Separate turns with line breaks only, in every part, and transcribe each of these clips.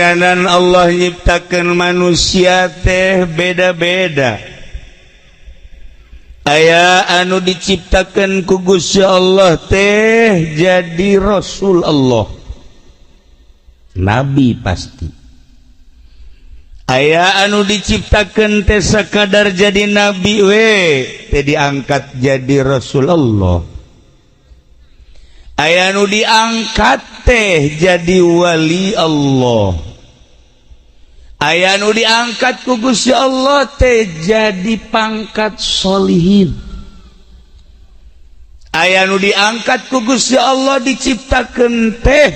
Ngan Allah nyiptakan manusia teh beda-beda. Aya anu diciptakan ku Gusti Allah teh jadi Rasul Allah, nabi pasti. Aya anu diciptakan teh sakadar jadi nabi we, teh diangkat jadi Rasul Allah. Aya nu diangkat teh jadi wali Allah. Aya nu diangkat ku Gusti Allah teh jadi pangkat solihin. Aya nu diangkat ku Gusti Allah diciptakan teh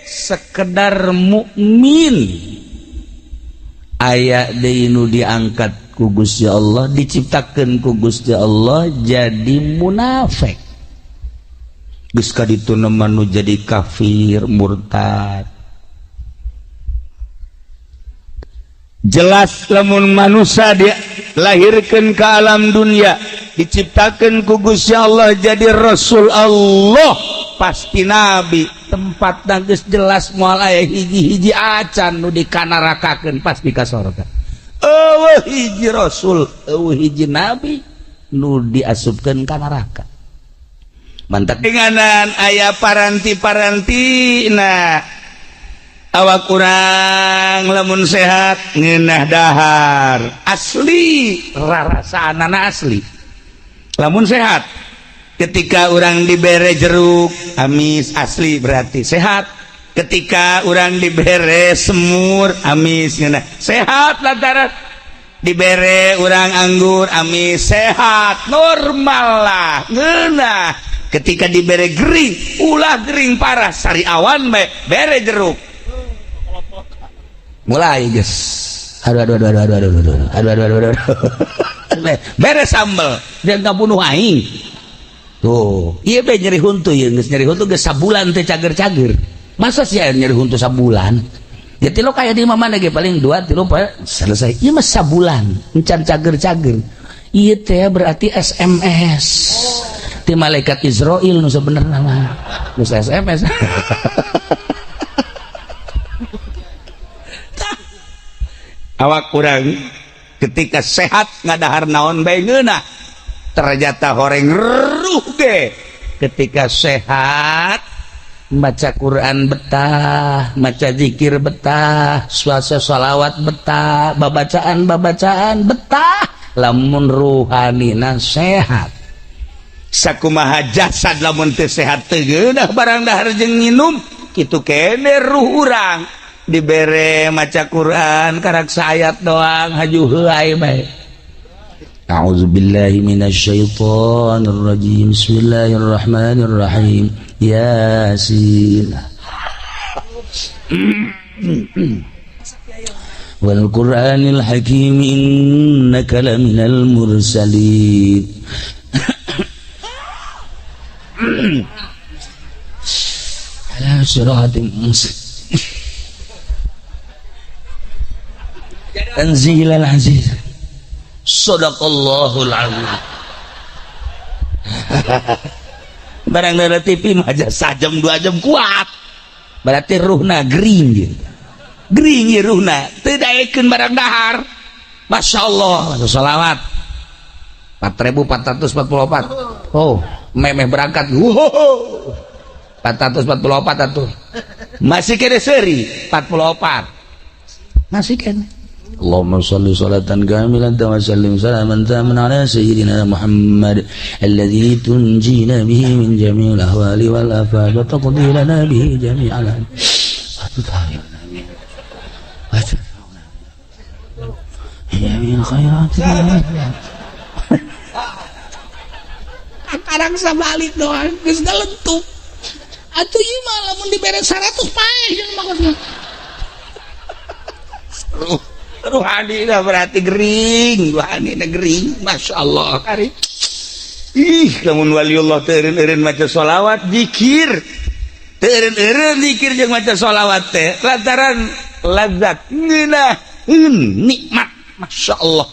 sekedar mukmin. Aya deui nu diangkat ku Gusti Allah, diciptakan ku Gusti Allah jadi munafik. Geus kaditu nu jadi kafir, murtad. Jelas lamun manusia dilahirkan ke alam dunia, diciptakan ku Gusti Allah jadi Rasul Allah, pasti nabi. Tempat geus jelas, moal aya hiji-hiji acan nu dikanarakakeun, pasti ka sorga. Euweuh hiji rasul, euweuh hiji nabi nu diasupkeun ka neraka. Mantap denganan aya paranti-paranti. Nah, awak kurang lamun sehat ngeunah dahar, asli rarasaan asli. Lamun sehat, ketika orang dibere jeruk amis, asli berarti sehat. Ketika orang dibere semur amis, ngeunah sehat. Lantaran dibere orang anggur amis, sehat, normal lah, ngeunah. Ketika dibere gering, ulah gering parah, sariawan bae, bere jeruk mulai guys, aduh aduh aduh aduh aduh aduh aduh aduh aduh aduh aduh, bere sambel, dia nggak bunuh aing tuh. Iya be, nyeri huntu. Ieu geus nyeri huntu, geus sabulan teh cager-cager. Masa sih nyeri huntu sabulan? Ya lo kayak di mana ge paling 2 3 selesai. Ieu mah sabulan encan cager-cager. Ieu teh berarti SMS ti malaikat Israel nu sebenarnya mah geus SMS. Awak kurang ketika sehat ngadahar naon bae ngeunah, ternyata horeng ruh ge ketika sehat baca Quran betah, maca zikir betah, suasa sholawat betah, babacaan babacaan betah, lamun ruhanina sehat. Sakumaha jasad lamun teu sehat teu geunah barang dahar jeung nginum, kitu kene ruh urang dibere maca Quran karak saayat doang haju heuay bae. A'udzu billahi minasyaitonir rajim. Bismillahirrahmanirrahim. Yasin. Wal Qur'anil Hakim, innaka laminal mursalin. Ala siratim mustaqim. Tanzilal aziz. Sadaqallahul azim. Barang dari TV mah aja sajam 2 jam kuat. Berarti ruhna gering gitu. Gering ya ruhna. Teu daekeun barang dahar. Masya Allah, sholawat 4444. Oh, memeh berangkat. Wow. 444 atuh. Masih kene seri 44. Masih kene. Allahumma salli salatan kamilatan wa sallim salaman taman ala sayyidina Muhammad alladhi tunjina bihi min jami'il ahwali wal afat wa taqdi lana bihi jami'al wa tutahhirna bihi wa tarfa'una bihi jami'il khairat. Sekarang sabalik doang geus ngalentuk. Atuh ieu mah lamun dibere 100 paeh jeung maksudna. Ruhani dah berarti gering, ruhani dah gering, masya Allah. Kari. Ih, lamun waliullah teu eureun-eureun maca sholawat, zikir. Teu eureun-eureun zikir jeung maca sholawat teh lantaran lazat ngeunaheun nikmat, masya Allah.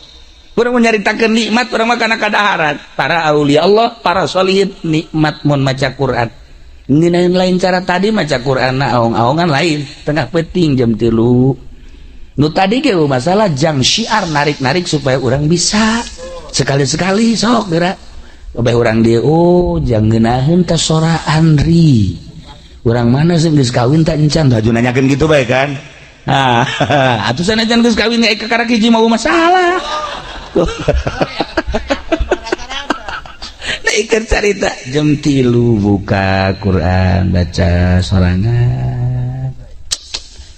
Urang nyaritakeun nikmat urang mah kana kadaharan. Para aulia Allah, para sholihin nikmat mun maca Quran. Ngeunaheun lain cara tadi maca Quran aong-aongan lain tengah peting jam 3. Nu tadi ge masalah jang syiar narik-narik supaya orang bisa sekali-sekali sok geura. Kabeh urang dia oh jang ngeunaheun teh sora Andri. Urang mana sih geus kawin tak encan haju nanyakeun gitu bae kan. Ah, atuh sanajan geus kawin ge kakara hiji mau masalah. Ikan carita jam 3 buka Quran baca sorangan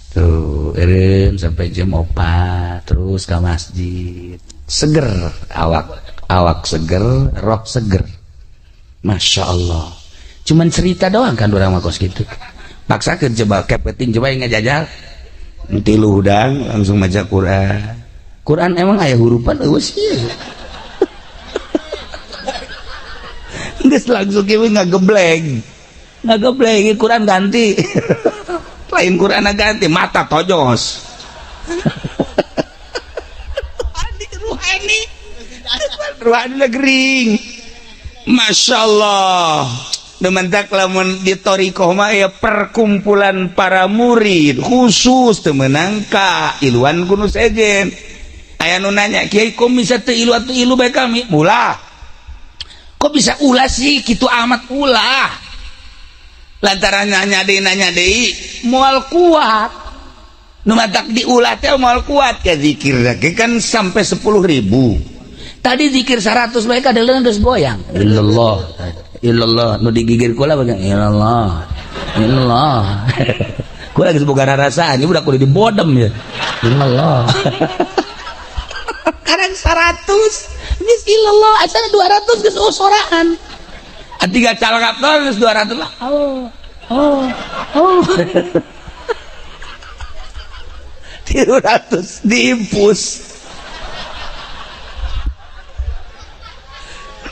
tuh eureun sampai jam 4 terus ke masjid seger awak awak seger roh seger. Masya Allah, cuman cerita doang kan orang mah kos gitu. Paksakeun coba kepeting coba yang ngajajal 3 hudang langsung baca Quran. Quran emang aya hurupan eueuh sih. Geus langsung kieu ngagebleng. Ngagebleng Quran ganti. Lain Quran ganti mata tojos. Ruhani. Ruhani gering. Masya Allah. Dementak lamun di thoriqoh mah ya perkumpulan para murid khusus teu meunang ka iluan ku nu sejen. Aya nu nanya, "Kiai kok bisa teu ilu atuh ilu bae kami?" Mulah. Kok bisa ulah sih gitu amat ulah lantaran nanya deui moal kuat nu matak diulah teh moal kuat ya zikir lagi kan sampai 10.000 tadi zikir 100 bae kadeuleung geus goyang illallah illallah nu digigir kula bagian illallah illallah kula geus boga rarasaan ieu budak kudu dibodem ya illallah karang 100 geus illallah asal 200 geus soraan tiga calon geus 200 lah oh oh oh 300 diimpus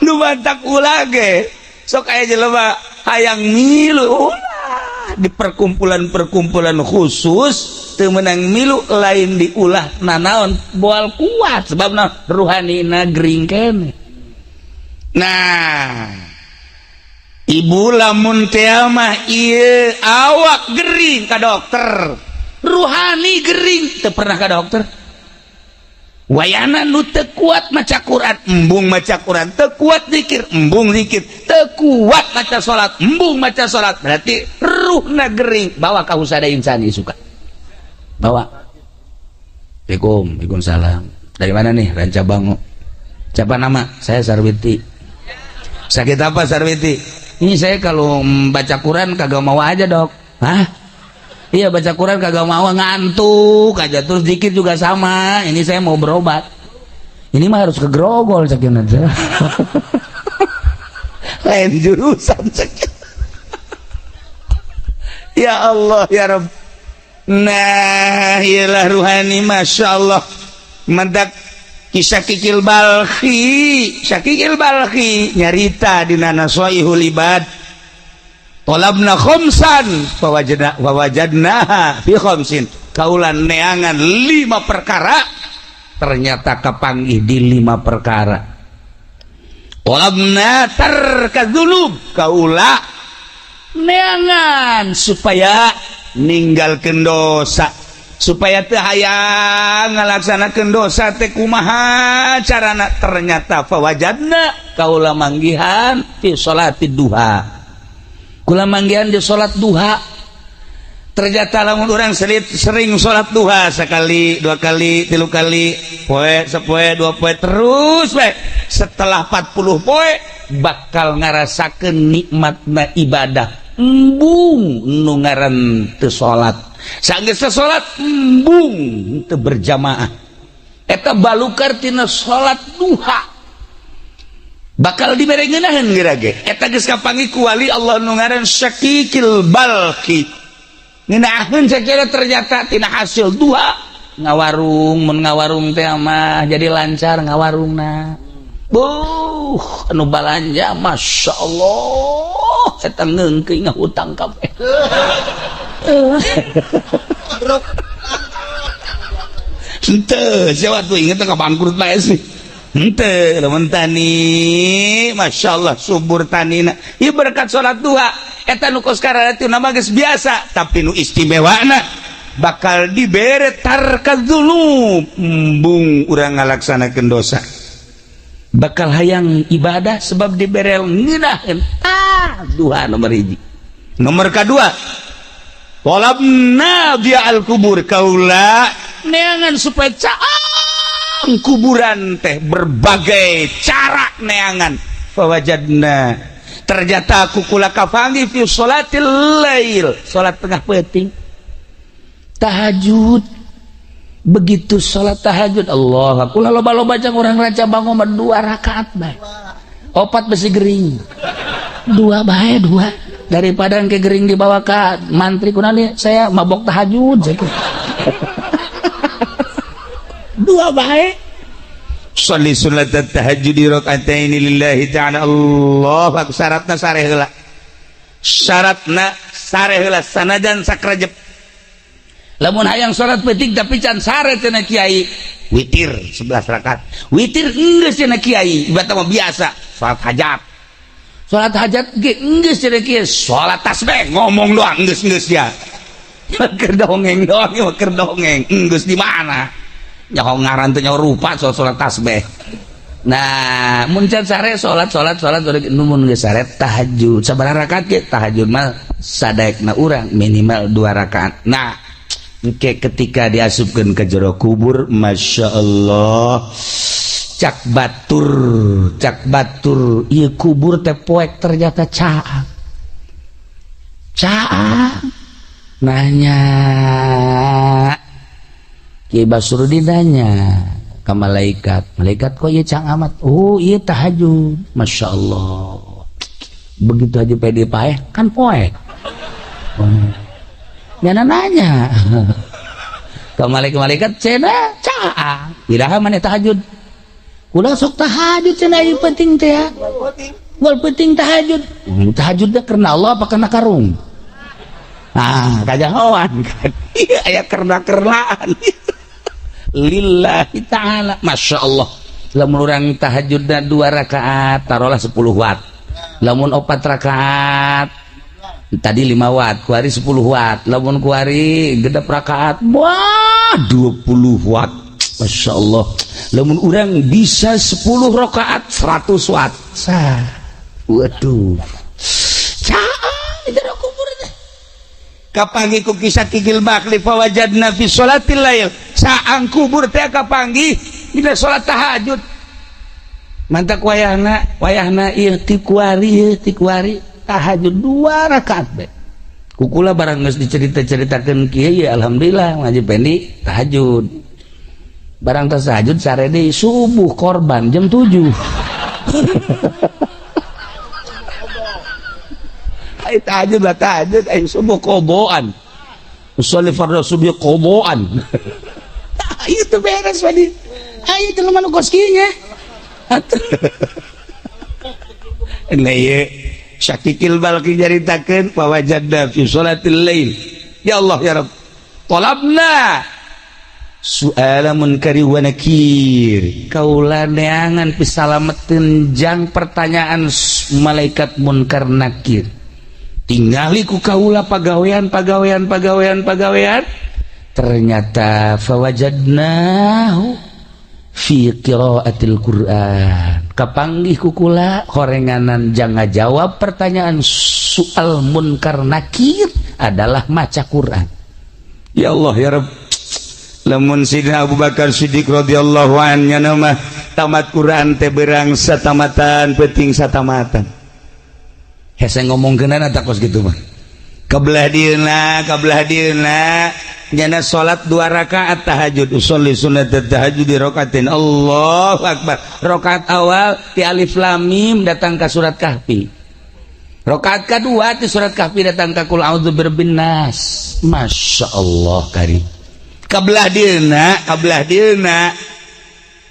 nu mantak ulah ge sok aya jelema hayang milu ulah di perkumpulan-perkumpulan khusus teu meunang milu lain diulah nanaon moal kuat sebabna ruhanina gering keneh. Nah ibu lamun teh mah ieu awak gering ka dokter ruhani gering teu pernah ka dokter wayana nu teu kuat maca Quran embung maca Quran teu kuat zikir embung zikir teu kuat maca salat embung maca salat berarti ruhna gering bawa ka husada insani suka bawa. Assalamualaikum. Waalaikumsalam. Dari mana nih? Rancabango. Siapa nama? Saya Sarwiti. Sakit apa Sarwiti? Ini saya kalau baca Quran kagak mau aja dok. Hah? Iya baca Quran kagak mau, ngantuk aja terus zikir juga sama. Ini saya mau berobat. Ini mah harus ke Grogol sakit aja. Lain jurusan sakit. Ya Allah ya Rabb. Nah, iyalah ruhani Masya Allah. Mendak kisah Kikil Balkhi, Syakikil Balkhi nyarita dina Nasoihul Ibad. Tolabna khamsan fawajadna wawajadnaha fi khamsin. Kaulan neangan 5 perkara ternyata kapanggih di 5 perkara. Tolabna tarka dzunub, kaula neangan supaya ninggalkeun dosa supaya teu hayang ngalaksanakeun dosa teh kumaha carana ternyata fawajadna kaula manggihan fi salati duha kula manggihan di salat duha ternyata lamun urang sering salat duha sekali dua kali tilu kali poe sepoe dua poe terus we setelah 40 poe bakal ngarasakeun nikmatna ibadah embung nu ngaran teu salat sanggeus teu salat embung teu berjamaah eta balukar tina salat duha bakal dibere ngeunaheun geura ge eta geus kapanggih ku wali Allah nu ngaran Syakikil Balki ngeunaheun sakira ternyata tina hasil duha ngawarung mun ngawarung teh mah jadi lancar ngawarungna buh anu balanja Masya Allah eta ngeungkeui ngahutang kabeh. Henteu sia waktu inget ka bangkrut bae sih. Henteu lamun tani, Masya Allah, subur tanina. Ieu berkat salat duha. Eta nu kos kararitu nama geus biasa, tapi nu istimewana bakal dibere tarka dzunub, embung urang ngalaksanakeun dosa. Bakal hayang ibadah sebab dibere ngeunaheun. Ah, duha nomor hiji. Nomor kedua, Tolabna dia al kubur, kaula neangan supaya caang kuburan teh, berbagai cara neangan. Fawajadna, ternyata ku kula kapanggih fi sholatil lail, salat tengah peuting, tahajud. Begitu salat tahajud, Allah, kula loba-loba jang urang Ranca Bango mah dua rakaat bae, opat besi gering, dua bae, dua, daripada ke gering dibawa ke mantri kunali, saya mabok tahajud saya. Dua bae. Sholli sunat tahajud rakaataini lillahi ta'ala. Allah akbar. Syaratna sare heula, syaratna sare heula, sanajan sakrejep. Lamun hayang salat peuting tapi can sare, cenah kiai, witir 11 rakaat. Witir geus, cenah kiai, ibarat mah biasa salat hajat. Salat hajat ge geus, cenah kiai, salat tasbih, ngomong doang geus, geus ya keur dongeng doang ya, keur dongeng geus. Di mana nyaho ngaran teh, nyaho rupa soal salat tasbih. Nah, mun can sare salat, salat, salat, salat, mun geus sare tahajud sabaraha rakaat ge. Tahajud mah sadaekna urang minimal dua rakaat. Nah, engke ketika diasupkeun ke jero kubur, Masya Allah, cak batur, cak batur, ieu kubur teh poek, ternyata caang caang. Nanya Ki Basrudin, nanya ke malaikat, "Malaikat, kok ieu caang amat?" "Oh, iya, tahajud." Masya Allah, begitu aja pede paeh kan poek. Oh. Nyana nanya ke malaikat-malaikat, "Cenah caang, iraha maneh tahajud?" "Kula sok tahajud," cenah, "ieu penting teh ya. Wal penting tahajud." Tahajud teh karena Allah apa karena karung? Ah, kajahoan kan. Iya, aya karena-karenaan. Lillahi ta'ala. Masya Allah. Lamun urang tahajudna dua rakaat, taruhlah 10 watt. Lamun opat rakaat, tadi 5 watt, kuari 10 watt. Lamun kuari genep rakaat, wah, 20 watt. Masya Allah. Lamun urang bisa 10 rakaat, 100 watt. Sah. Waduh. Caang di jero kubur teh. Kapanggih ku kisah Kikil Bakli, fawajadna fi sholatil lail. Caang kubur teh kapanggih dina salat tahajud. Mantak wayahna, wayahna ieu ti kuari, ieu ti kuari tahajud dua rakaat be. Ku kula barang geus dicerita-ceritakeun kieu ya, alhamdulillah ngaji pendi tahajud. Barang tas tahajud sare deui, subuh korban jam 7. Ay tahajud lah tahajud, ay subuh koboan. Usolli fardhu subuh koboan. Itu beres tadi. Ayo jelema nu kos kieu nya. Nah, ieu Syakikil Balki nyaritakeun wajadna fi sholatil lail. Ya Allah ya Rabb. Talabna su'ala munkari wa nakir. Kaula neangan pisalameteun jang pertanyaan malaikat munkar nakir. Tingali ku kaula pagawean, pagawean, pagawean, pagawean, ternyata fawajadnahu fi qiraatil Quran. Kapanggih ku kula horenganan jang ngajawab pertanyaan soal munkar nakir adalah maca Quran. Ya Allah ya Rabb. Lamun Sidina Abu Bakar Siddiq radhiyallahu anhu mah tamat Quran teh berang satamatan, penting satamatan. Hese ngomongkeunana tak kos gitu mah. Kebelah dieuna, kebelah dieuna nyana salat dua rakaat tahajud. Usolli sunat tahajud di rakaatin. Allahu akbar. Rakaat awal di alif lam mim datang ke surat Kahfi, rakaat kedua di surat Kahfi datang ke qul a'udzu birabbin nas. Masya Allah kari. Kebelah dieuna, kebelah dieuna,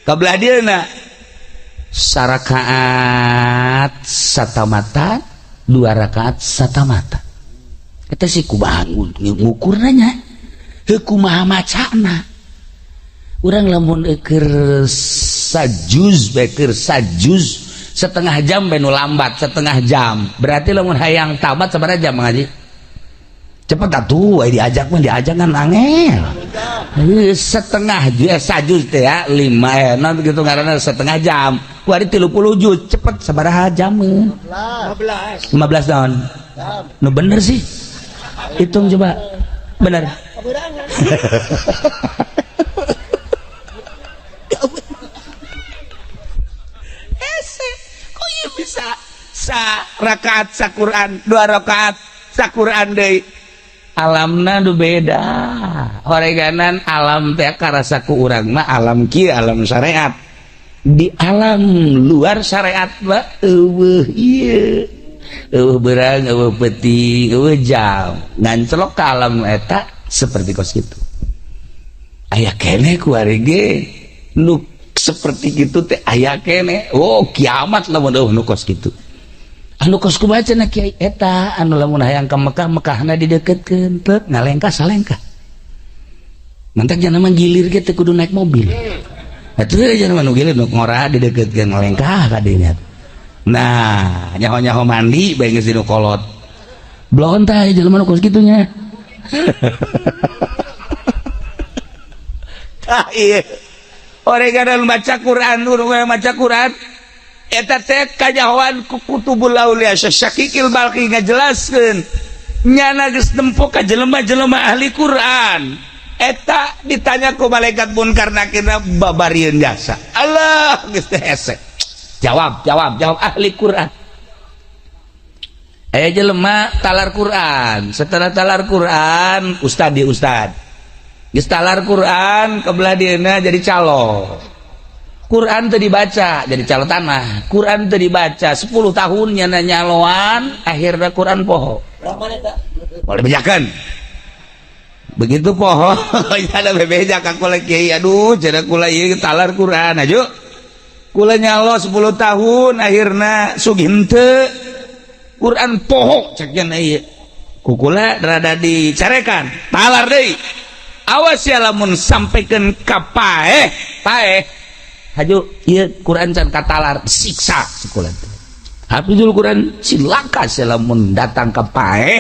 kebelah dieuna sarakaat satamatan, dua rakaat satamata. Kita sih kumaha ngukur nanya, kumaha macana urang lamun eker. Sajuz beker sajuz setengah jam bae nu lambat setengah jam. Berarti lamun hayang tamat sabaraha jam ngaji? Cepet atuh, diajak mah diajak kan angel. Setengah juz, sajuz teh ya 5 non gitu ngaranna setengah jam. Kuari 30 juz cepet sabaraha jam?
15.
15 tahun. Nu bener sih. Hitung coba. Bener. Hese, kok ieu bisa sa rakaat sa Quran, 2 rakaat sa Quran deui. Alamna nu beda. Horeganan alam teh karasa ku urang mah alam kieu alam syariat. Di alam luar syariat mah eueuh ieu. Eueuh beurang, eueuh peuting, eueuh jam. Ngancelok ka alam eta seperti kos kitu. Aya keneh ku ari ge nu seperti kitu teh aya keneh. Oh, kiamat lamun eueuh nu kos kitu. Anu kos kumaha cenah kiai eta anu lamun hayang ka Mekah, Mekahna dideukeutkeun teu ngalengkah salengkah. Mantak jangan mah gilir ge teu kudu naik mobil. Atuh jangan mah nu gilir nu ngora dideukeutkeun ngalengkah ka dinya. Nah, nyaho-nyaho mandi bae geus dinu kolot. Blon tah jelema nu kos kitu nya. Tah ieu. Oreganan maca Quran, nu maca Quran eta teh kanyahoan ku kutubul aulia Syakikil Balki ngajelaskeun nyana geus nempo ka jelema-jelema ahli Quran. Eta ditanya ku malaikat munkar nakir babarieun jasa. Allah geus teh hese. Jawab, jawab, jawab ahli Quran. Aya jelema talar Quran, setelah talar Quran ustad di ustad. Geus talar Quran kebelah dieuna jadi calo. Quran teu dibaca jadi calo tanah. Quran teu dibaca 10 tahun nyana nyaloan akhirna Quran poho. Boleh bejakeun. Begitu poho ada bebeja ka kula kiai aduh cenah kula ieu talar Quran aju. Kula nyalo 10 tahun akhirna sugih henteu. Quran poho cek nya ieu. Ku kula rada dicarekan talar deui. Awas ya lamun sampaikan ka paeh, paeh. Haju ieu Quran can katalar siksa sekolah. Hafizul Quran cilaka lamun datang ka paeh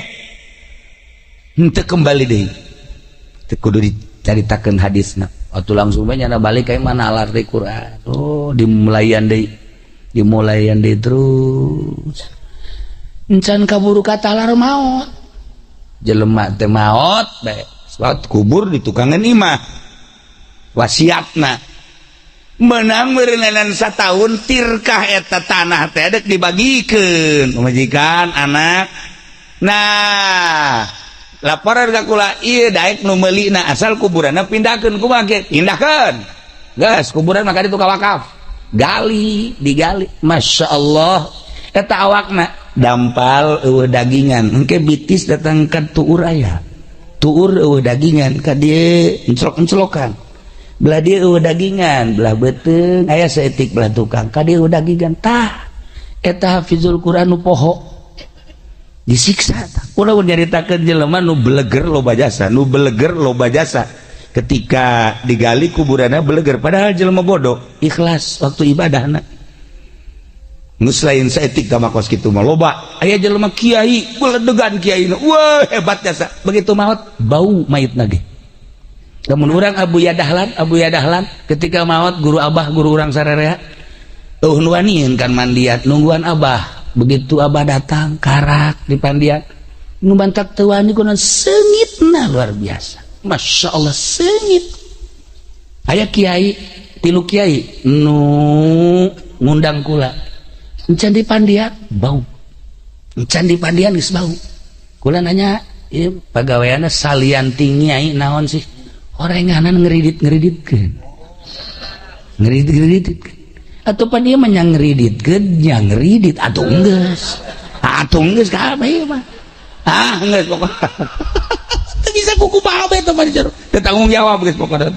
henteu kembali deui. Teu kudu dicaritakeun hadisna. Atuh langsung bae nyana balik ka mana alar deui Quran. Oh, dimulayan deui. Dimulayan deui terus. Encan kaburu katalar maot. Jelema teh maot bae. Salat kubur di tukangan imah. Wasiatna menang meureunan satahun tirkah eta tanah teh dek dibagikeun pamajikan anak. Nah, laporan ka kula ieu daek nu meulina asal kuburanna pindahkeun kumaha ge pindahkeun. Geus kuburan maka ditu ka wakaf. Gali, digali. Masya Allah eta awakna dampal eueuh dagingan engke bitis datang ka tuur aya. Tuur eueuh dagingan ka dieu enclok-enclokan. Belah dia eueuh dagingan, belah beuteung aya saeutik belah tukang ka dieu eueuh dagingan tah eta hafizul Quran nu poho disiksa tah. Ulah nyaritakeun jelema nu beleger loba jasa, nu beleger loba jasa ketika digali kuburanna beleger padahal jelema bodoh ikhlas waktu ibadahna. Geus lain saeutik ka makos kitu mah loba aya jelema kiai beledegan kiai wah hebat jasa begitu maot bau mayitna ge. Namun orang Abu Yadahlan ketika maot guru abah guru orang sararea eueuh nu wanian kan mandian nungguan abah begitu abah datang karak di pandian nu bantak teu wani kunaon seungitna luar biasa Masya Allah seungit aya kiai tilu kiai nu ngundang kula encan di pandian bau encan di pandian geus bau kula nanya ieu pagaweanna salian ti nyai naon sih orenganan ngeridit-ngeriditkeun ngeridit-ngeriditkeun atau pan ieu mah nya ngeriditkeun nya ngeridit atuh geus kabeh ieu mah ah geus pokona teu bisa kuku bae teh mah teu tanggung jawab geus pokona.